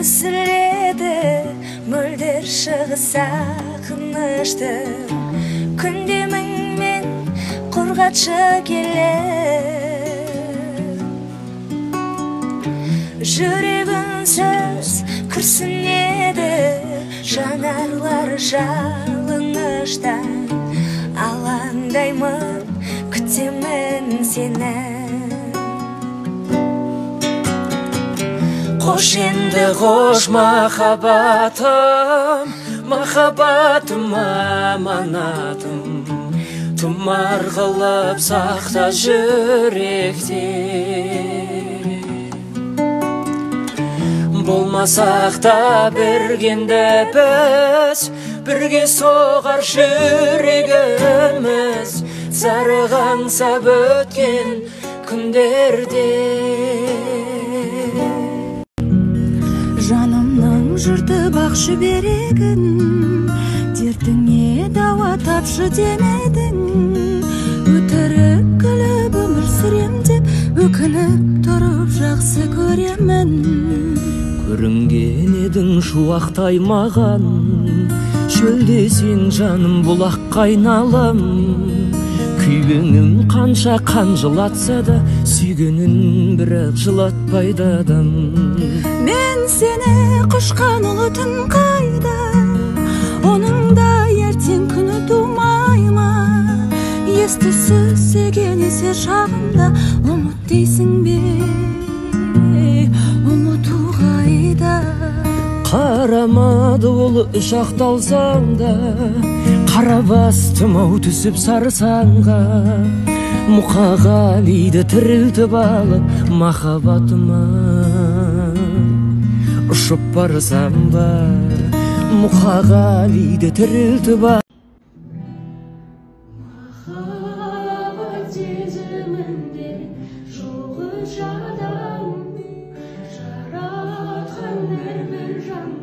Үзіледі мөлдір шығы сағыныштың. Күндеміңмен құрғатшы келіп, жүрек үнсіз күрсінеді, жанарлары жалыныштан. Алаңдаймын, күтемін сені. Қош енді қош махаббатым, махаббатым аманатым. Тұмар қылып сақта жүректе. Болмасақ та біргенді біз, бірге соғар жүрегіміз. Зарығаңсап өткен күндерде. Жанымның жыртып ақ шүберегін, дертіңе дауа тапшы демедің. Өтірік күліп өмір сүрем деп, өкініп тұрып жақсы көремін. Көрінген едің шуақтай маған, шөлдесең жаным бұлаққа айналам. Күйгенім қанша қан жылатса да, сүйгенін бірақ жылатпайды адам. Мен сені құшқан ұлы түн қайда, оның да ертең күні тумай ма? Есті сүзген есер шағымда ұмыт дейсің бе, ұмыту қайда? Қарамады ол үш ақталсаң да, қара бастым ау түсіп сарсаңға. Мұқағалиды тірілтіп алып махаббатыма ұшып барсам ба, Мұқағалиды тірілтіп алып. Махаббат сезімінде жоқ үш адам, жаратқан әрбір жанды.